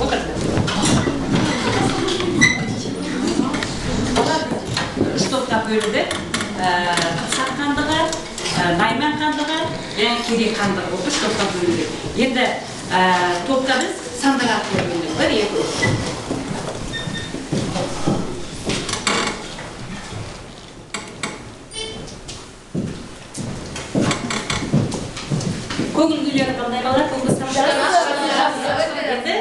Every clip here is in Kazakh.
Отыр. Олар үш топқа бөлінді. Қыпшақ хандығы, Найман хандығы және Керей хандығы болып үш топқа бөлінді. Енді топта біз сандар арқылы бөліндік. 1, 2, 3. Көңіл күйлері қандай балалар? Көңіл енді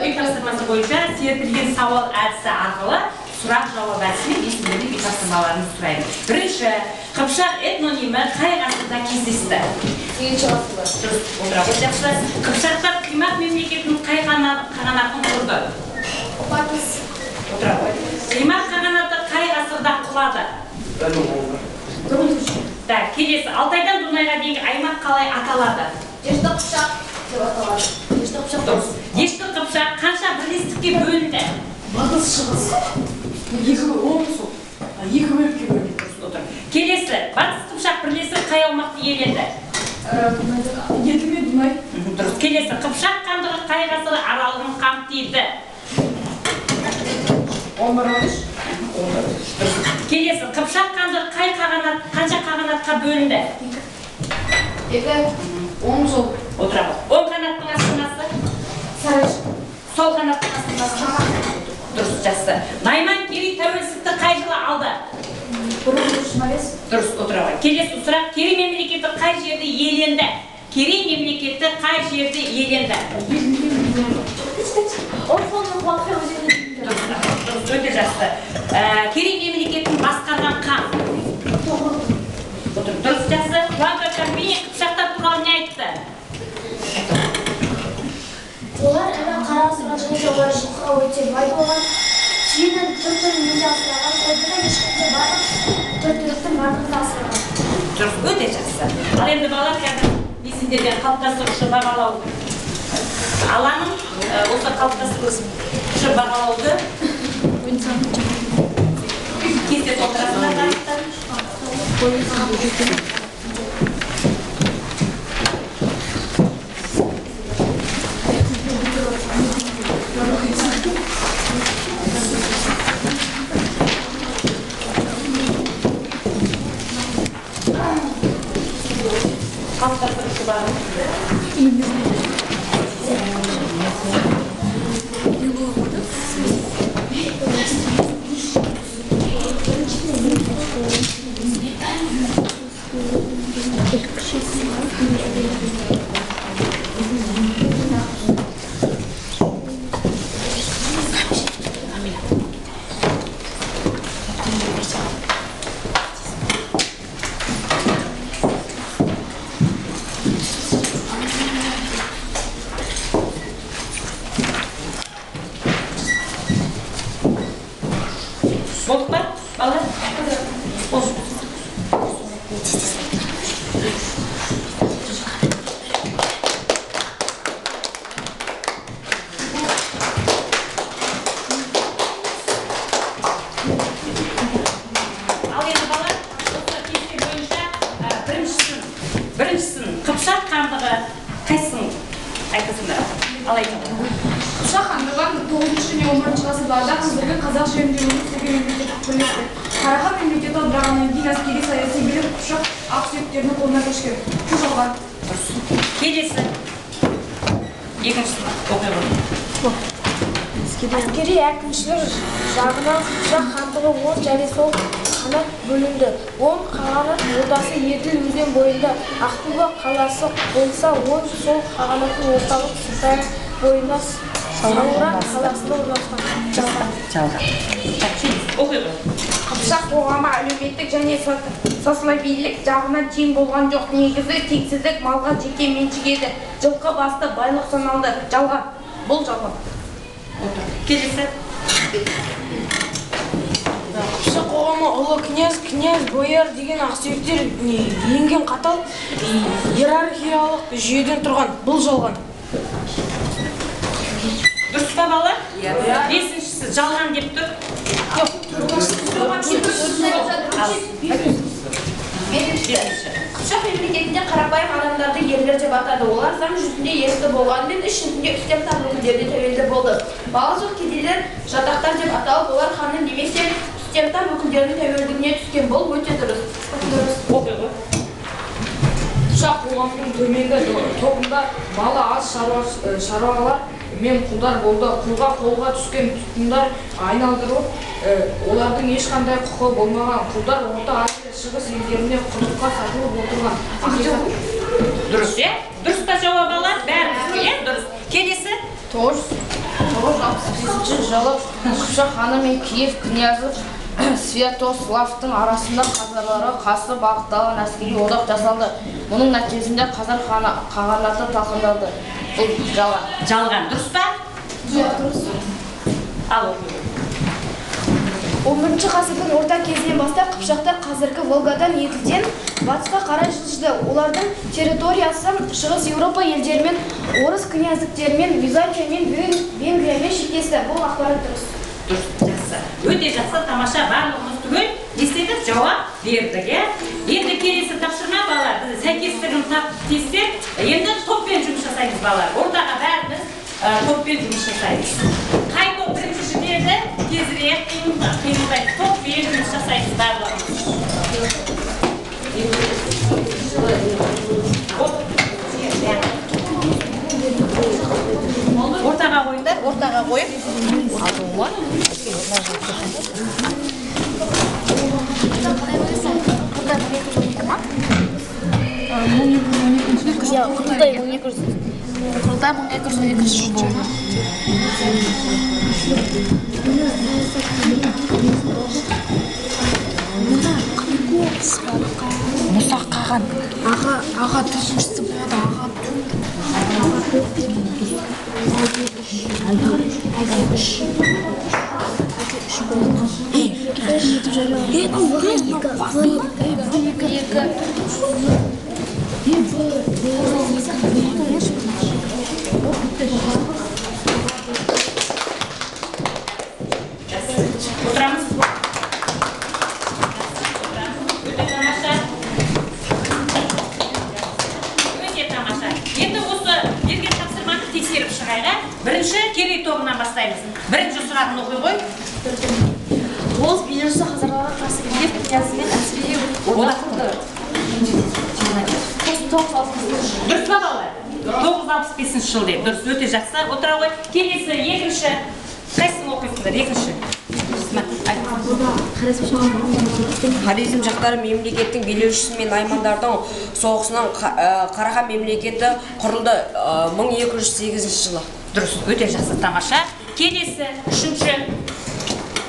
үй тапсырмасы бойынша серпілген сауал әдісі арқылы сұрақ жауап әдісімен мен сіздердің үй тапсырмаларыңызды сұраймын. Бірінші, Қыпшақ этнонимі қай ғасырда кездесті? 8-ші ғасырда. Дұрыс, отыра ғой, жақсы. Қыпшақтар Қимақ мемлекетінің қай қағанатын құрды? Батыс. Отыра ғой. Қимақ қағанаты қай ғасырда құлады? Так, келесі, Алтайдан Дунайға дейінгі аймақ қалай аталады? Дешті Қыпшақ деп аталады. Дешті Қыпшақ. Дұрыс. Дешті Қыпшақ қанша бірлестікке бөлінді? Батыс, шығыс. Екі бөлікке бөлінді. Отыр. Келесі, Батыс Қыпшақ бірлестігі қай аумақты иеленді? Еділ мен Дунай. Дұрыс. Келесі, Қыпшақ хандығы қай ғасыр аралығын қамтиды? 11-13. Дұрыс. Келесі, Қыпшақ хандығы қай қағанат, қанша қағанатқа бөлінді? 2, оң, сол. Отыра ғой. Оң қанаттың астанасы? Сарайшық. Сол қанаттың астанасы? Дұрыс, жақсы. Найман Керей тәуелсіздікті қай жылы алды? 1925. Дұрыс, отыра ғой. Келесі сұрақ, Керей мемлекеті қай жерді иеленді? Керей мемлекеті қай жерді иеленді? Орхон мен Хуанхэ өзені. Дұрыс, өте жақсы. Керей мемлекетін басқарған хан? Отыр. Дұрыс, жақсы. Хуанхэ Карпини қыпшақтар туралы не айтты? Олар ірі қара асырған және де олар жылқыға өте бай болған. Түйенің түр-түрін мүлде асыраған, қойды да ешкімде барлық түр-түліктің барлығын да асыраған. Дұрыс, өте жақсы. Ал енді балалар, қазір мен сендерден қалыптастырушы бағалау аламын. Осы қалыптастырушы бағалауды кесте толтырасыңдар барлықтары. Қалыптастырушы бағалау. Болдық па, балалар? Болды. Ал енді балалар, осы кесте бойынша біріншісін Қыпшақ хандығы қайсысын айтасыңдар? Ал айтыңдар. Қыпшақ хандығы 9-шы және 11-ші ғасырларда қазіргі қазақ жерінде өмір сүрген мемлекеттік бірлестік. Қарахан мемлекеті ыдырағаннан кейін әскери саяси билік Қыпшақ ақсүйектерінің қолына көшкен. Бұл жалған. Дұрыс. Келесі. Екіншісін оқи ғой. Әскери әкімшілік жағынан Қыпшақ хандығы оң және сол қанат бөлінді. Оң қағанат ордасы Еділ өзен бойында Ақтөбе қаласы болса, оң сол қағанаттың орталық Сырдария бойында Сауран қаласында орналасқан. Жалған. Жалған. Так, оқи ғой. Қыпшақ қоғамы әлеуметтік және сословийлік жағынан тең болған жоқ. Негізі теңсіздік малға жеке меншік еді. Жылқы басты байлық саналды. Жалған. Бұл жалған. Отыр. Келесі. Қыпшақ қоғамы ұлы князь, князь, бояр деген ақсүйектер енген қатал иерархиялық жүйеден тұрған. Бұл жалған. Дұрыс па, балалар? Бесіншісі жалған деп тұр. Бесінші. Қыпшақ мемлекетінде қарапайым адамдарды ерлер деп атады. бастады. Олар заң жүзінде ерікті болғанымен іс жүзінде үстем тап өкілдеріне тәуелді болды. Басы жоқ кедейлер жатақтар деп аталып, олар ханның немесе үстем тап өкілдерінің тәуелділігіне түскен. Бұл өте дұрыс. Дұрыс. Оқи ғой. Қыпшақ қоғамының төменгі тобында малы аз шаруалар мен құлдар болды. Құлға қолға түскен тұтқындар айналдырылып, олардың ешқандай құқы болмаған. Құлдар Орта Азия, Шығыс елдеріне құлдыққа сатылып отырған. Дұрыс, иә? Дұрыс па жауап алады? Бәрімізге, иә? Дұрыс. Келесі. 965 жылы Қыпшақ ханы мен Киев князі Святославтың арасында қазарларға қарсы бағытталған әскери одақ жасалды. Мұның нәтижесінде Қазар қағанаты талқандалды. Бұл жалған. Жалған. Дұрыс па? Дұрыс. Ал оқи. 11 ғасырдың орта кезінен бастап қыпшақтар қазіргі Волгадан, Еділден батысқа қарай жылжыды. Олардың территориясы Шығыс Еуропа елдерімен, орыс князьдіктерімен, Византиямен, Венгриямен шектесті. Бұл ақпарат дұрыс. Дұрыс, жақсы. Өте жақсы, тамаша, барлығымыз түгел не істедік? Жауап бердік, иә? Енді келесі тапсырма, балалар, біз сәйкестігін тап тестер. Енді топпен жұмыс жасаймыз, балалар. Ортаға бәріміз топпен жұмыс жасаймыз. Қай топ бірінші жіберді? Тезірек қимылдайды. Топпен жұмыс жасаймыз барлығымыз. Ортаға қойыңдар, ортаға қойып. Құрылтай 1212 жыл болды. Мұса қаған. Аға төртіншісі болады. Аға төрт. Әлде үш. Екі. Отырамыз. Өте тамаша. Өте тамаша. Енді осы берген тапсырманы тексеріп шығайық. Бірінші Керей тобынан бастаймыз. Бірінші сұрағын оқи ғой. Оғыз билеушісі қазарларға қарсы Киев князімен әскери одақ құрды. Дұрыс па, балалар? 965 жыл деп. Дұрыс, өте жақсы. Отыра ғой. Келесі екінші. Қайсысын оқисыңдар? Екінші. Хорезм жақтары мемлекеттің билеушісі мен наймандардың соғысынан Қарахан мемлекеті құрылды 1208 жылы. Дұрыс, өте жақсы, тамаша. Келесі үшінші.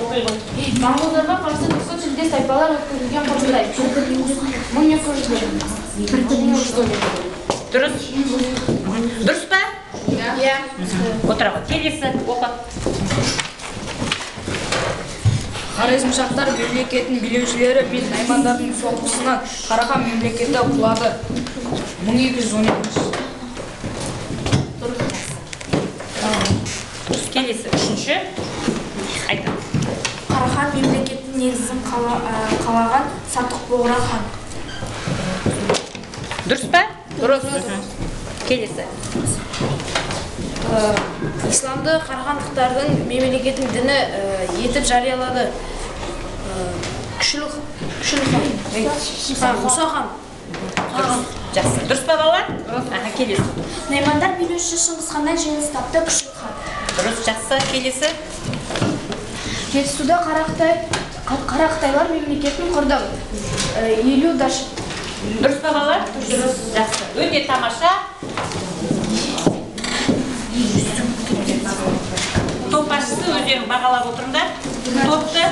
Моңғолдарға қарсы түркі тілдес тайпалар өткізілген құрылтай. 1201. Дұрыс. Дұрыс па? Иә. Отыра ғой. Келесі оқы. Хорезмшахтар мемлекетінің билеушілері мен наймандардың соққысынан Қарахан мемлекеті құлады. 1212 жыл. Дұрыс. Келесі үшінші. Айтамыз. Қарахан мемлекетінің негізін қалаған Сатық Боғра хан. Дұрыс па? Дұрыс. Келесі. Исламды қарахандықтардың мемлекеттің діні етіп жариялады. Күшілік хан. Мұса хан. Жақсы. Дұрыс па, балалар? Аха, келесі. Наймандар билеушісі Шыңғыс ханнан жеңіліс тапты. Күшілік хан. Дұрыс, жақсы. Келесі. Жетісуда Қарақытайлар мемлекетін құрды. Елу даш. Дұрыс па, балалар? Дұрыс. Жақсы. Өте тамаша. Топ басшысы өздерің бағалап отырыңдар. Топты.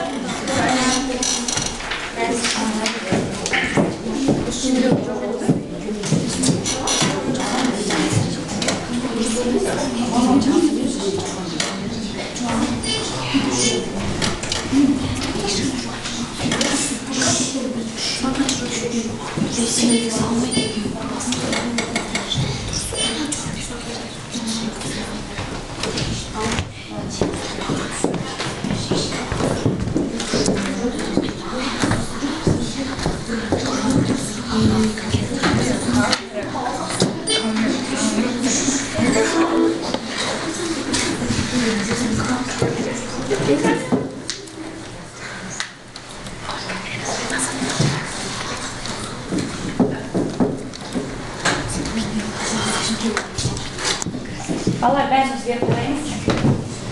Балалар, бәріміз бері қараймыз.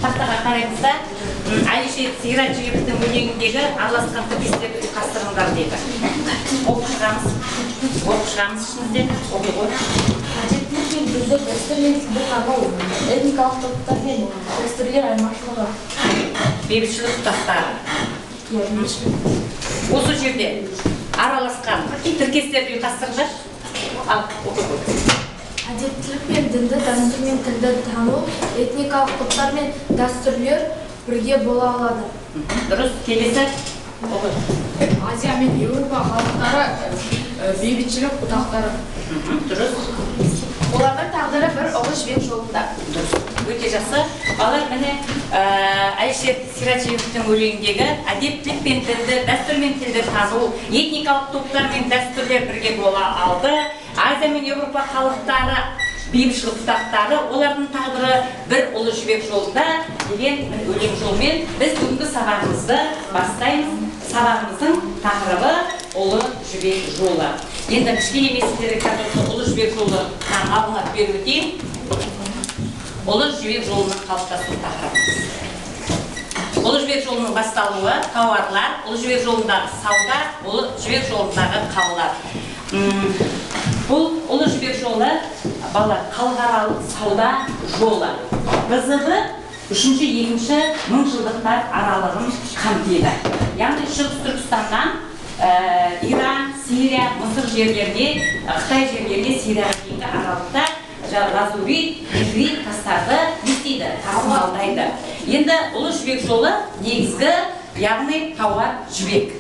Тақтаға қараймыз да, Әлішер Сираджиевтің өлеңіндегі араласқан тіркестерді ұйқастырыңдар деді. Оқып шығамыз. Оқып шығамыз ішімізден. Оқи ғой. Әдептілік пен дінді, дәстүр мен тілді тану, этникалық топтар мен дәстүрлер айырмашылығы. Бейбітшілік тұтастары. Осы жерде араласқан тіркестерді ұйқастырыңдар. Ал, оқи ғой. Әдептілік пен дінді, дәстүр мен тілді тану, этникалық топтар мен дәстүрлер бірге бола алады. Дұрыс, келесі. Азия мен Еуропа халықтары бейбітшілік бұтақтары. Дұрыс. Олардың тағдыры бір ұлы жібек жолында. Дұрыс. Өте жақсы. Балалар, міне Әлішер Сираджиевтің өлеңіндегі әдептілік пен дінді, дәстүр мен тілді тану, этникалық топтар мен дәстүрлер бірге бола алды. Азия мен Еуропа халықтары бейбітшілік бұтақтары, олардың тағдыры бір ұлы жібек жолында деген өлең жолмен біз бүгінгі сабағымызды бастаймыз. Сабағымыздың тақырыбы ұлы жібек жолы. Енді кішкене мен сіздерге қазір ұлы жібек жолы мағлұмат беріп өтейін. Ұлы жібек жолының қалыптасу тақырыбы. Ұлы жібек жолының басталуы, тауарлар, ұлы жібек жолындағы сауда, ұлы жібек жолындағы қалалар. Бұл ұлы жібек жолы, балалар, халықаралық сауда жолы. БЗБ 3-2 мыңжылдықтар аралығын қамтиды. Яғни Шығыс Түркістаннан Иран, Сирия, Мысыр жерлеріне, Қытай жерлеріне, Сирияға дейінгі аралықта лазурит, нефрит тастарды не істейді, тасымалдайды. Енді ұлы жібек жолы негізгі, яғни тауар жібек.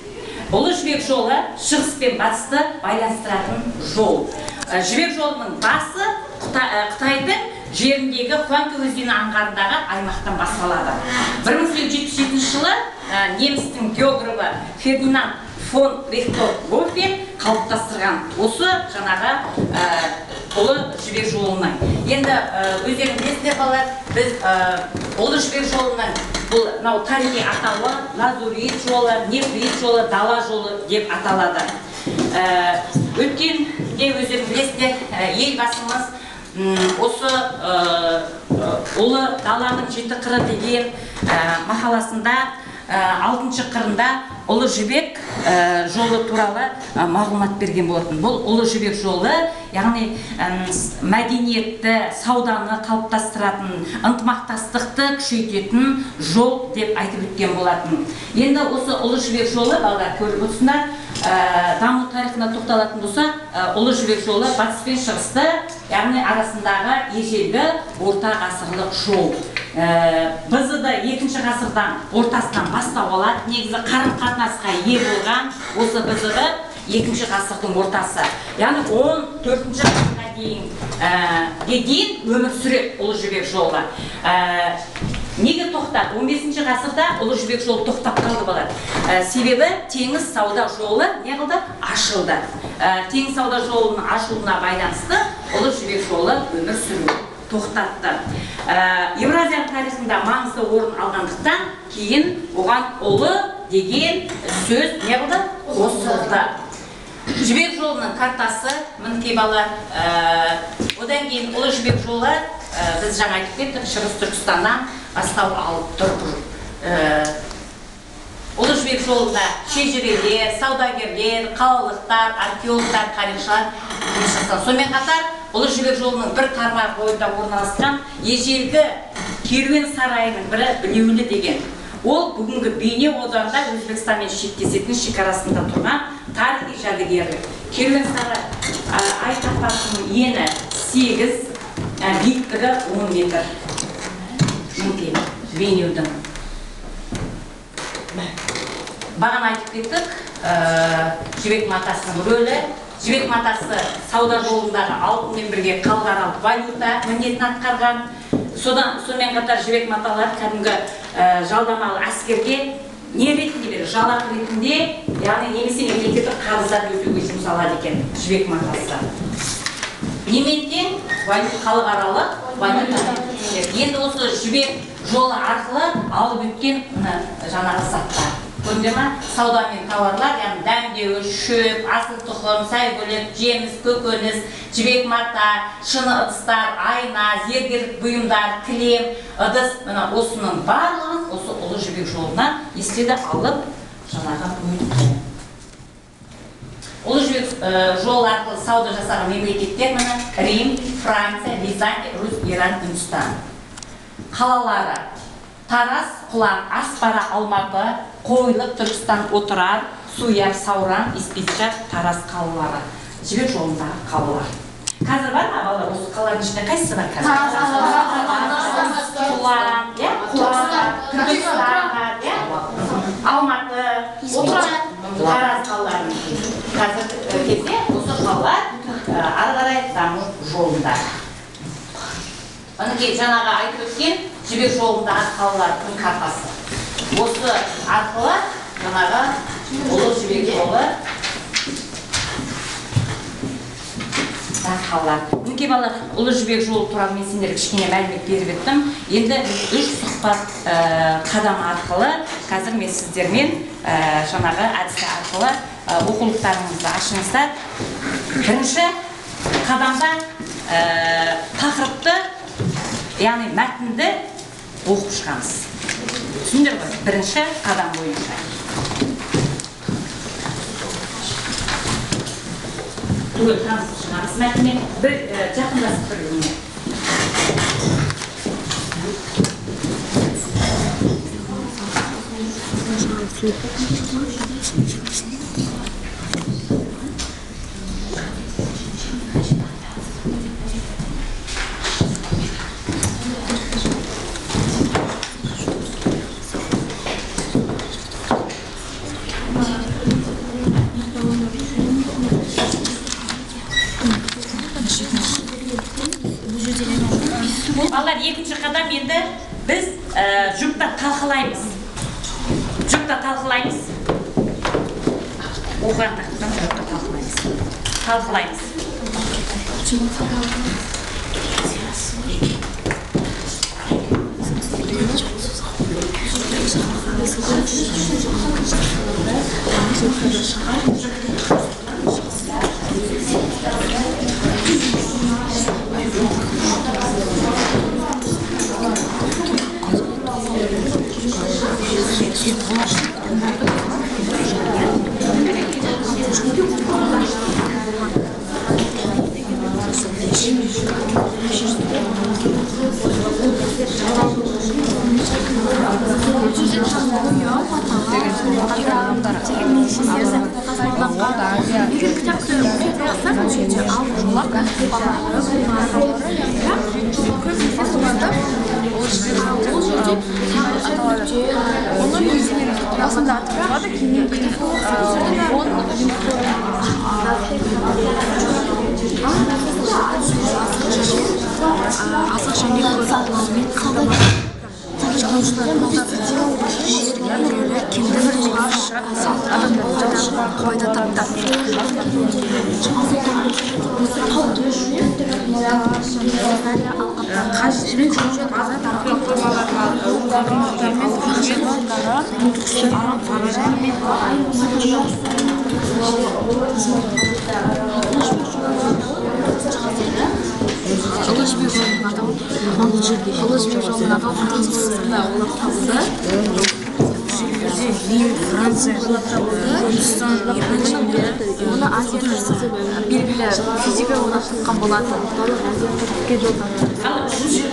Ұлы жібек жолы шығыс пен батысты байланыстыратын жол. Жібек жолының басы Қытайдың жеріндегі Хуанхэ өзені аңғарындағы аймақтан басталады. 1877 жылы немістің географы Фердинанд фон Рихтгофен қалыптастырған осы жаңағы ұлы жібек жолының. Енді өздерің білесіздер, балалар, біз ұлы жібек жолының бұл мынау тарихи атауы лазурит жолы, нефрит жолы, дала жолы деп аталады. Өткенде өздерің білесіздер, елбасымыз осы ұлы даланың жеті қыры деген мақаласында 6-шы қырында ұлы жібек жолы туралы мағлұмат берген болатын. Бұл ұлы жібек жолы, яғни мәдениетті, сауданы қалыптастыратын, ынтымақтастықты күшейтетін жол деп айтып өткен болатын. Енді осы ұлы жібек жолы, балалар, көріп отырсыңдар, даму тарихына тоқталатын болсақ, ұлы жібек жолы батыс пен шығысты, яғни арасындағы ежелгі орта ғасырлық жол. БЗД 2-ші ғасырдан ортасынан бастау алады. Негізі қарым-қатынасқа ие болған осы БЗД 2-ші ғасырдың ортасы. Яғни 14-ші ғасырға дейін өмір сүреді ұлы жібек жолы. Неге тоқтады? 15-ші ғасырда ұлы жібек жолы тоқтап қалды, балалар. Себебі теңіз сауда жолы не қылды? Ашылды. Теңіз сауда жолының ашылуына байланысты ұлы жібек жолы өмір сүруін тоқтатты. Евразия тарихында маңызды орын алғандықтан кейін оған ұлы деген сөз не қылды? Қосылды. Жібек жолының картасы мінекей, балалар. Одан кейін ұлы жібек жолы біз жаңа айтып кеттік, Шығыс Түркістаннан бастау алып тұр. Ұлы жібек жолында шежірелер, саудагерлер, қалалықтар, археологтар, тарихшылар жұмыс жасаған. Сонымен қатар Ұлы жібек жолының бір тармағы бойында орналасқан ежелгі керуен сарайының бірі Білеулі деген. Ол бүгінгі Бейнеу ауданында Өзбекстанмен шектесетін шекарасында тұрған тарихи жәдігерлік. Керуен сарай ай қақпасының ені 8, биіктігі 10 метр. Мінекей, Бейнеудің. Бағана айтып кеттік, жібек матасының рөлі. Жібек матасы сауда жолындағы алтынмен бірге халықаралық валюта міндетін атқарған. Сонымен қатар жібек маталар кәдімгі жалдамалы әскерге не ретінде береді? Жалақы ретінде, яғни немесе мемлекеттік қарыздарды өтеуге жұмсалады екен жібек матасы. Немен тең? Халықаралық валюта. Енді осы жібек жолы арқылы алып өткен жаңағы заттар. Көрдіңдер ма? Сауда мен тауарлар, яғни дәмдеуіш, шөп, асыл тұқым, сәйгүлік, жеміс, көкөніс, жібек мата, шыны ыдыстар, айна, зергерлік бұйымдар, кілем, ыдыс, мына осының барлығын осы Ұлы Жібек жолынан естеді алып жаңағы өтті. Ұлы Жібек жолы арқылы сауда жасаған мемлекеттер мына Рим, Франция, Византия, Русь, Иран, Үндістан. Қалалары: Тараз, Құлан, Аспара, Алматы, Қойлық, Түркістан, Отырар, Суяр, Сауран, Испетшар, Тараз қалалары. Жібек жолындағы қалалар. Қазір бар ма балалар? Осы қалалардың ішінде қайсысы бар қазір? Құлан, иә? Құлан, Түркістан бар, иә? Алматы, Отырар, Тараз қалаларының қазіргі кезде осы қалалар ары қарай даму жолында. Мінекей жаңағы айтып өткен Жібек жолындағы қалалардың картасы. Осы арқылы жаңағы Ұлы Жібек жолы қалалар. Мінекей балалар, Ұлы Жібек жолы туралы мен сендерге кішкене мәлімет беріп өттім. Енді үш сұхбат қадам арқылы қазір мен сіздермен жаңағы әдісі арқылы оқулықтарыңызды ашыңыздар. Бірінші қадамда тақырыпты, яғни мәтінді оқып шығамыз. Түсіндіңдер ғой? Бірінші қадам бойынша. Түгел танысып шығамыз мәтінмен, бір жақындасып бір-біріне. Балалар, екінші қадам енді біз жұпта талқылаймыз. Жұпта талқылаймыз. Оқыған тақырыптан жұпта талқылаймыз. Талқылаймыз.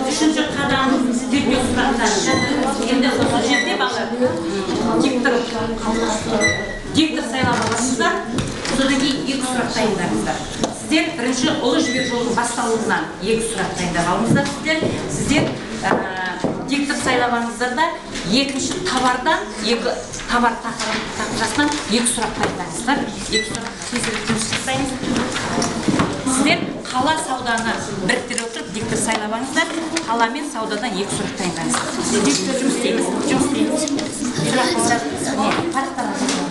Үшінші қадам зерттеу сұрақтары. Енді осы жерде балалар диктор сайлап аласыздар, содан кейін екі сұрақ дайындаңыздар. Сіздер бірінші Ұлы Жібек жолының басталуынан екі сұрақ дайындап алыңыздар. Сіздер диктор сайлап алыңыздар да, екінші товардан, екі товар тақырыбынан екі сұрақ дайындаңыздар. Екі сұрақ тезірек жұмыс жасаймыз. Сіздер қала сауданы біріктіре отырып диктор сайлап алыңыздар. Қала мен саудадан екі сұрақ дайындаңыздар. Диктор жұмыс істейміз, жұмыс істейміз. Сұрақтар не, парақтарға жазыңыз.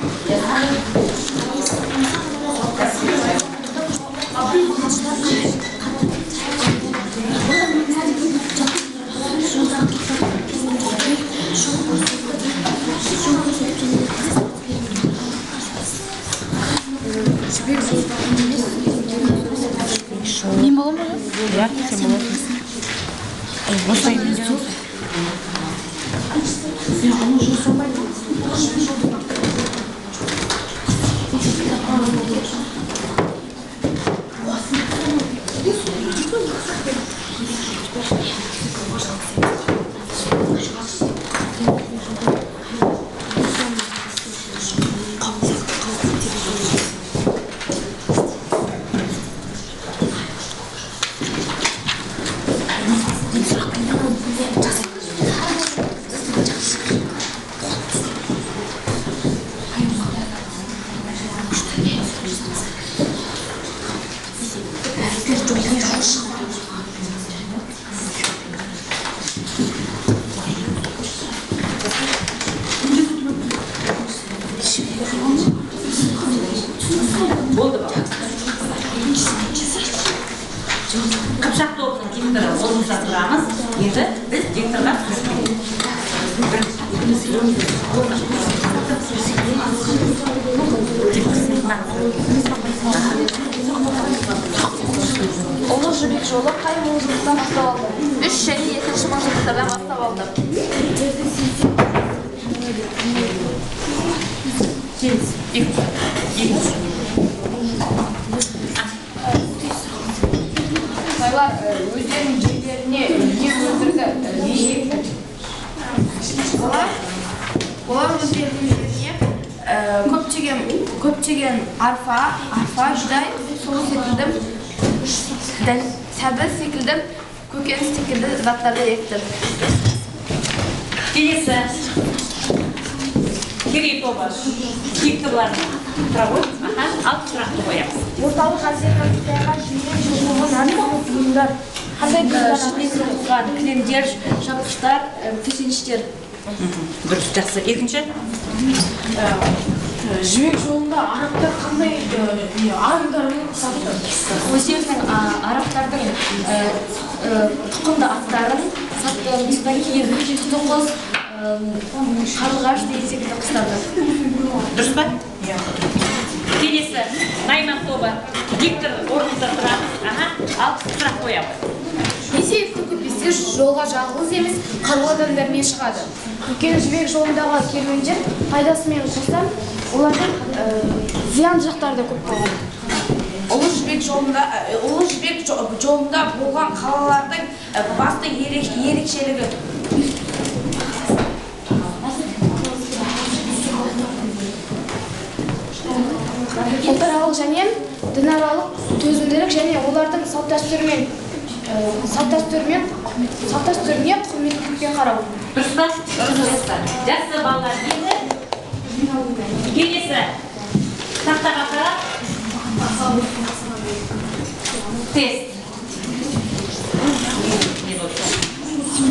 Иә, сен боласың. Осылай Болды ба? Қыпшақ тобының дикторы орнымызда тұрамыз. Енді біз дикторға Ұлы Жібек жолы қай мыңжылдықтан бастау алды? 3 және 2 мыңжылдықтардан бастау алды. Қытайлар өздерінің жерлеріне не өндірді? Олар өздерінің жеріне көптеген арпа, бидай, сұлы секілді, сәбіз секілді, көкөніс секілді заттарды екті. Келесі Керей тобы дикторларын тұра ғой. Алты сұрақты қоямыз. Орталық Азиядан Қытайға жібек жолы әртүрлі бұйымдар. Қандай бұйымдар? Жібек тоқылған кілемдер, жапқыштар, төсеніштер. Дұрыс, жақсы. Екінші. Жібек жолында арабтар қандай аңдарын сатты? Өздерінің арабтардың тұқымды аттарын сатты. Содан кейін тоқыз, қарлығаш деген секілді құстарды. Дұрыс па? Иә. Келесі Найман тобы диктор орнымызда тұрамыз. Алты сұрақ қоямыз. Не себепті көпестер жолға жалғыз емес, қарулы адамдармен шығады? Үлкен жібек жолындағы керуендер пайдасымен қоса, олардың зиян жақтары да көп болған. Ұлы жібек жолында болған қалалардың басты ерекшелігі. Ұлтаралық және дінаралық төзімділік және олардың салт-дәстүріне құрметпен қарау. Дұрыс па? Дұрыс. Жақсы балалар, енді келесі тақтаға қарап тест.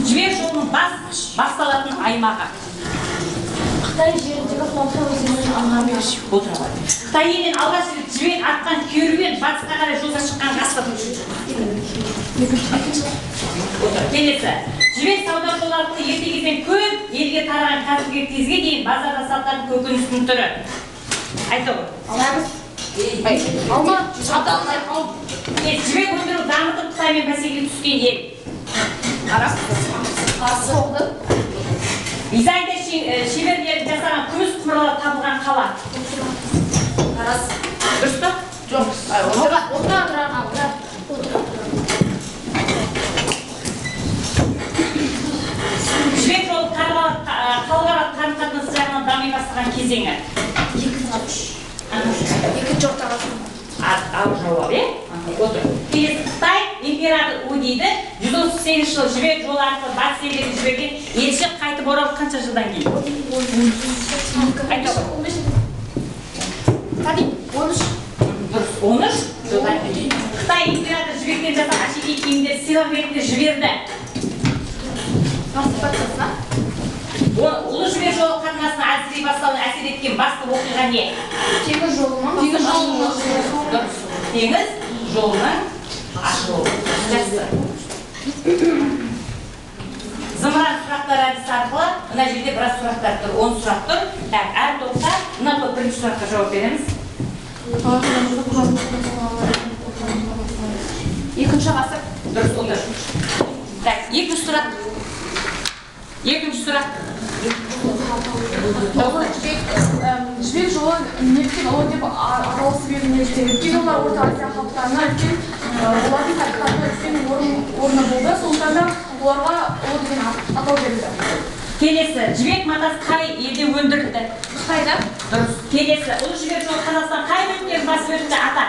Жібек жолының басталатын аймағы. Қытай жеріндегі Хуанхэ өзенінің аңғары. Қытай елінен алғаш рет жібек атқан керуен батысқа қарай жолға шыққан ғасыр. Келесі. Жібек сауда жолы арқылы ерте кезден көп елге тараған қазіргі кезге дейін базарда сатылатын көкөністің түрі. Айта ғой. Алма. Жібек өндіру дамытып Қытаймен бәсекеге түскен ел. Араб. Византия шеберлері жасаған күміс құмыралар табылған қала. Тараз. Дұрыс па? Жоқ. Отырар. Жібек жолы халықаралық қарым-қатынас жағынан дами бастаған кезеңі. Екінші орта ғасыр. Ал жауап, е? Отыр. Келесі Қытай императоры Удиді 138 жылы жібек жолы арқылы батыс елдеріне жіберген елші қайтып оралды қанша жылдан кейін? Айта ғой. 13. Дұрыс, 13 жылдан кейін. Қытай императоры жібектен жасаған әшекей киімдер сыйлық ретінде жіберді. Парсы патшасына. Ұлы жібек жолы қатынасына әлсірей бастауына әсер еткен басты оқиға не? Теңіз жолының. Теңіз жолының. Дұрыс. Теңіз жолының ашылуы. Жақсы. Зымыран сұрақтар әдісі арқылы мына жерде біраз сұрақтар тұр. 10 сұрақ тұр. Так, әр топта мына топ бірінші сұраққа жауап береміз. Екі Екінші ғасыр. Дұрыс, отыр. Так, екінші сұрақ. Екінші сұрақ. Жібек жолы неліктен ұлы деп аталу себебі неліктен? Өйткені олар Орта Азия халықтарына үлкен, олардың тарихтарында үлкен орны болды, сондықтан да оларға ұлы деген атау берілді. Келесі, жібек матасы қай елде өндірілді? Қытайда. Дұрыс. Келесі, Ұлы Жібек жолы Қазақстан қай бөліктерін басып өтті, ата?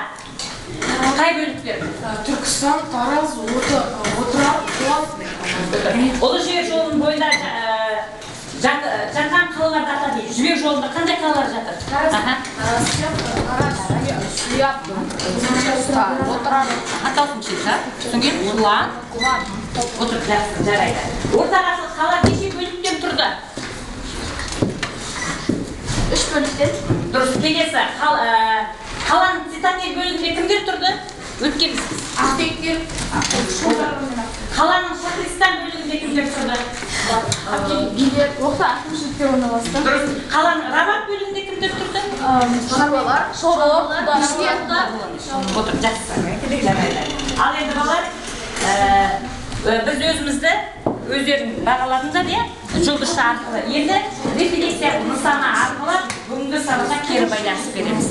Қай бөліктер? Түркістан, Тараз, Отырар, Қуат. Ұлы Жібек жолының бойында жатқан қалаларды ата дейік. Жібек жолында қандай қалалар жатыр? Тараз, Суяб, Отырар. Аталсын шеті. Содан кейін Құлан. Отыр, жақсы, жарайды. Орта ғасырлық қала неше бөліктен тұрды? 3 бөліктен. Дұрыс. Келесі, қаланың цитадель бөлігінде кімдер тұрды? Өткенбіз. Ақсүйектер. Қаланың Шахристан бөлігінде кімдер тұрды? Билер, орта әкімшіліктер орналасты. Дұрыс. Қаланың Рабат бөлігінде кімдер тұрды? Шаруалар, құлдар. Отыр, жақсы. Ал енді балалар, біз өзімізді өздерің бағаладыңдар, иә? Жұлдызша арқылы. Енді рефлексия нысаны арқылы бүгінгі сабаққа кері байланыс береміз.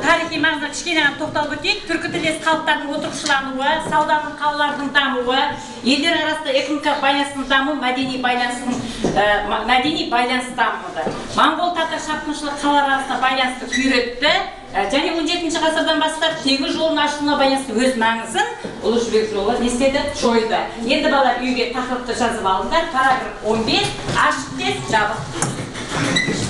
Тарихи маңызына кішкене ғана тоқталып өтейік. Түркі тілдес халықтардың отырықшылануы, сауданың, қалалардың дамуы, елдер арасында экономикалық байланыстың дамуы, мәдени байланыс дамыды. Моңғол татар шапқыншылық қалалар арасында байланысты күйретті және 17 ғасырдан бастап теңіз жолының ашылуына байланысты өз маңызын Ұлы Жібек жолы не істеді? Жойды. Енді балалар, үйге тақырыпты жазып алыңдар. Параграф 15, ашық тест, жабық тест.